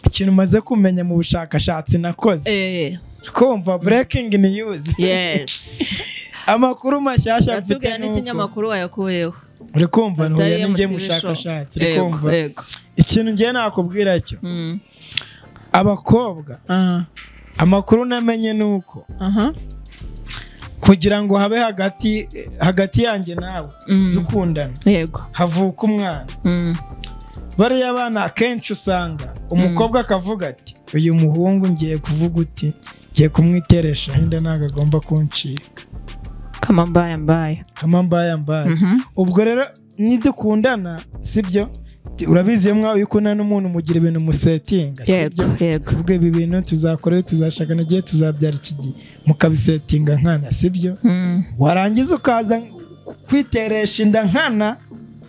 Ikintu maze kumenya mu bushakashatsi nakoze, kumva breaking news. Yes. Amakuru mashyashya mfite nuko n'ikinyamakuru wayakuyeho. Uri kumva ntuye ninjye mushakashatsi, uri kumva. Ikintu ngiye nakubwira cyo. Abakobwa amakuru namenye nuko kugira ngo habe hagati yanjye nawe dukundana, yego, havuka umwana. Bariya bana akenshi usanga umukobwa akavuga ati uyu muhungu ngiye kuvuga uti ngiye kumwiteresha inda ntago agomba kuncika. Kama mbaya mbaya. Kama mbaya mbaya. Ubwo rero nidukundana, sibyo? Urabizi mwa uyu ukundana n'umuntu mugira ibintu musetinga, sibyo? Yego. Kuvuga ibi bintu tuzakora, tuzashakana igihe tuzabyara iki gihe, mukabisetinga nkana, sibyo? Warangiza ukaza kwiteresha inda nkana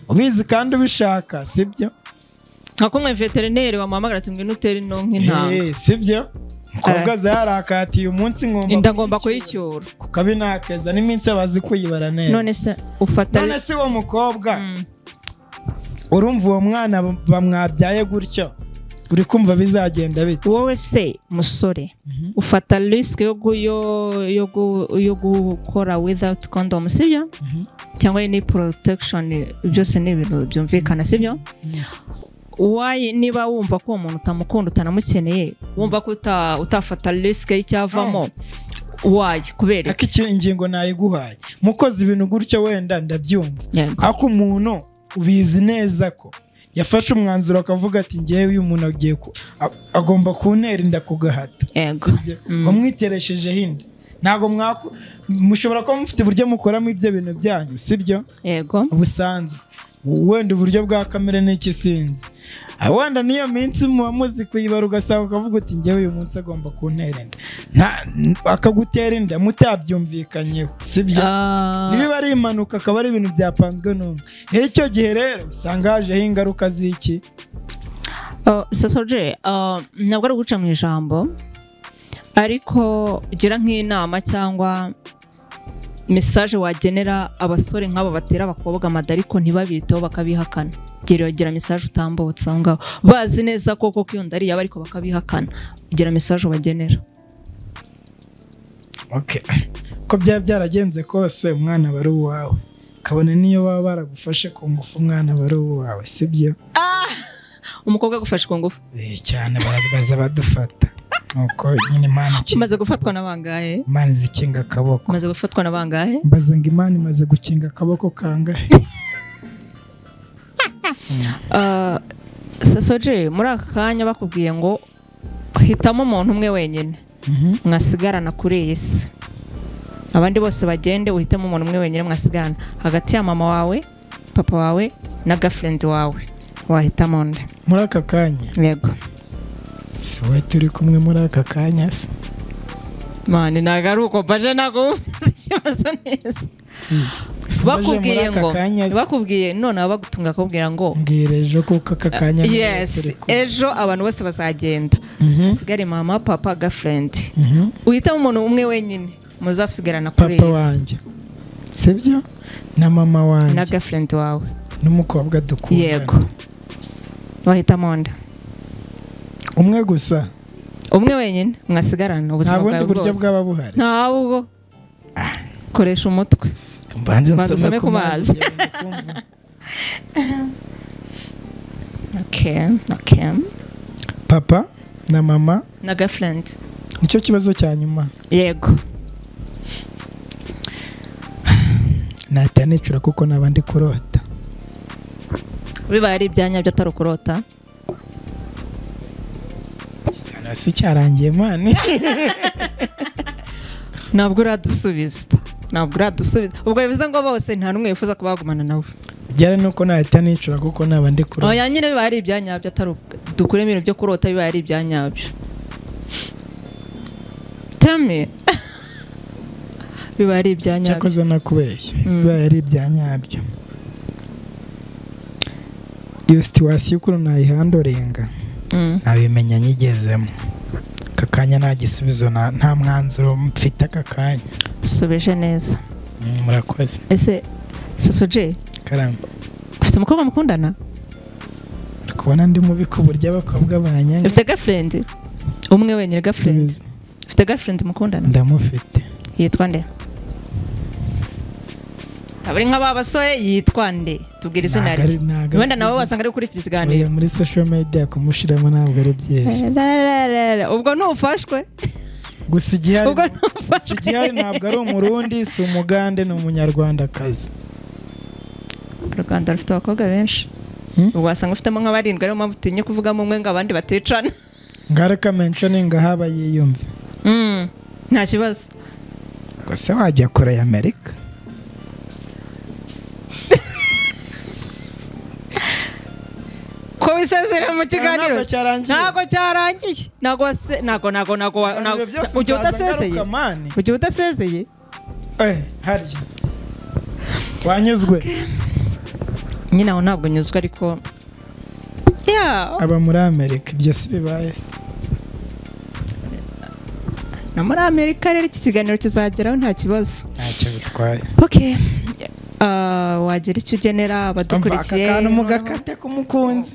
ubizi kandi ubishaka, sibyo? Nka kumwe veterineri wamuhamagara ati ngwino utere ino nk'intanga. Sibyo? Umukobwa zarakatiye umunsi ngomba inda ngomba kuyicyura kukabinakeza n'iminsi abazi kuyibara neza. None se ufata, none se uwo mukobwa urumva uwo mwana bamwabyaye gutyo uri kumva bizagenda bite? Wowe se musore ufata risk yo gukora without condom, sibyo? Cyangwa ni protection, byose ni ibintu byumvikana, sibyo? Why niba wumva ko umuntu utamukunda utanamukeneye, wumva ko utafata risk y'icyavamo, why kubera iki? Ingingo nayiguhaye mukoze ibintu gutyo wenda ndabyumva, ariko umuntu ubizi neza ko yafashe umwanzuro akavuga ati ngewe uyu muntu agiye agomba kuntera inda ku gahato, wamwitereshejeho inda, ntabwo mushobora kuba mufite uburyo mukoramo ibyo bintu byanyu, sibyo? Yego, busanzwe wenda uburyo bwa kamere n'iki sinzi, wenda niyo minsi muba muzi kuyibara ugasanga ukavuga uti ngewe uyu munsi agomba kuntera inda, akagutera inda mutabyumvikanyeho, sibyo? Niba ari impanuka akaba ari ibintu byapanzwe n'umwe, icyo gihe rero usanga hajeho ingaruka z'iki. Sosoje, ntabwo ari uguca mu ijambo, ariko gira nk'inama cyangwa message wagenera abasore nk'abo batera abakobwa amada ariko ntibabiteho bakabihakana. Gira message utambutsa aho ngaho bazi neza koko ko iyo nda ari yabo ariko bakabihakana, gira message wagenera. Okay, ko byaba byaragenze kose umwana bari uwawe, kabone niyo baba baragufashe ku ngufu umwana bari uwawe, sibyo? Umukobwa agufashe ku ngufu cyane barabaza badufata. Nuko nyine Imana imaze gufatwa na bangahe? Imana izikinga akaboko. Imaze gufatwa na bangahe? Mbaza ngo Imana imaze gukinga akaboko kangahe? Sosoje, muri aka kanya bakubwiye ngo hitamo umuntu umwe wenyine mwasigarana kuri iyi si, abandi bose bagende, uhitemo umuntu umwe wenyine mwasigarana hagati ya mama wawe, papa wawe na girlfriend wawe, wahitamo nde muri aka kanya? Yego. Si wowe turi kumwe muri aka kanya se? Mani ntago ari uko baje, ntago ikibazo neza. Bakubwiye ngo bakubwiye none abagutunga akubwira ngo mbwira ejo kuko aka kanya, yes, ejo abantu bose bazagenda, hasigare mama, papa, girlfriend, uhitamo umuntu umwe wenyine muzasigarana kuri papa wanjye, sibyo? Na mama wanjye na girlfriend wawe n'umukobwa dukundana. Yego, wahitamo nde? Umwe gusa, umwe wenyine mwasigarana ubuzima bwawe bwose. Nta bundi buryo bwaba buhari, ntabwo. Koresha umutwe, mbanze nsome ku mazi. Okay, okay. Papa na mama na girlfriend, nicyo kibazo cya nyuma. Yego. Nahita nicura kuko nabandi kurota. Bibaye ari ibyanya byo atari ukurota. Si cyarangiye mani. Ntabwo uradusubiza, ntabwo uradusubiza. Ubwo bivuze ngo bose nta numwe wifuza kubagumana nawe. Byara nuko nahita nicura kuko nabandi kurota. Oya nyine bibaye ari ibyanyabyo atari dukuremo ibintu byo kurota, bibaye ari ibyanyabyo. Tell me. Bibaye ari ibyanyabyo. Cyakoze nakubeshya. Bibaye ari ibyanyabyo. Iyo situation ukuntu nayihandorenga nabimenya nyigezemo. Aka kanya nta gisubizo, nta mwanzuro mfite aka kanya. Usubije neza. Murakoze. Ese Sosoje, karamba, ufite umukobwa mukundana? Kubona ndi mubi ku buryo abakobwa banyanga. Ufite girlfriend? Umwe wenyine girlfriend. Ufite girlfriend mukundana? Ndamufite. Yitwa nde? Abari nk'aba basore yitwa nde? Tubwire izina rye. Wenda nawe wasanga ari gukurikira ikiganiro. Muri social media kumushiramo ntabwo ari byiza. Ubwo ntufashwe. Gusa igihari ntabwo ari umurundi, si umugande, ni umunyarwandakazi. U Rwanda rufite abakobwa benshi. Wasanga ufitemo nka barindwi, ariyo mpamvu utinye kuvugamo umwe ngo abandi baticana. Ngaruka mentioning haba yiyumve. Nta kibazo. Gusa wajya kure ya Amerika. Ko wisezera mu kiganiro ntago cyarangiye. Ntago ujya utasezeye. Ujya utasezeye. Harya wanyuzwe. Nyine aho ntabwo nyuzwe ariko aba muri Amerika ibyo si bibaye se. Na muri Amerika rero iki kiganiro kizageraho nta kibazo. Ntacyo bitwaye. Okay. Wagira icyo ugenera abadukurikiye. Aka kantu mugakate k'umukunzi.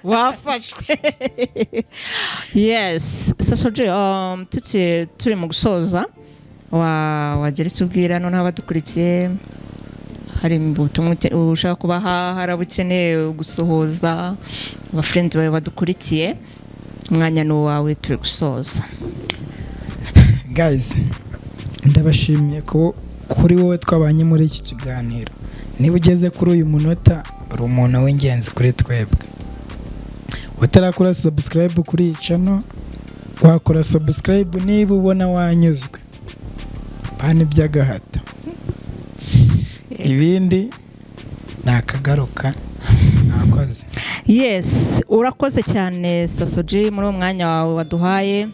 Wafashwe. Yes. Saso G, turi mu gusoza, wagira icyo ubwira noneho abadukurikiye, hari ubutumwa ushaka kubaha, hari abo ukeneye gusuhuza, abafriends bawe badukurikiye, umwanya ni uwawe, turi gusoza. Guys, ndabashimiye ko kuri wowe twabanye muri iki kiganiro. Niba ugeze kuri uyu munota, uri umuntu w'ingenzi kuri twebwe. Utarakora subscribe kuri iyi channel, wakora subscribe niba ubona wanyuzwe. Bani by'agahato. Ibindi nakagaruka. Nakoze. Yes, urakoze cyane Saso G muri uwo mwanya wawe waduhaye.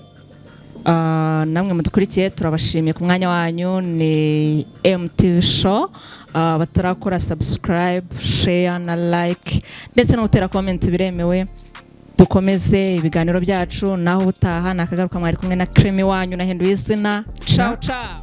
Namwe mudukurikiye turabashimiye ku mwanya wanyu. Ni MTV Show. Batarakora subscribe, share na like ndetse no gutera comment biremewe. Dukomeze ibiganiro byacu naho ubutaha nakagaruka. Mwari kumwe na Creme wanyu nahinduye izina. Ciao ciao.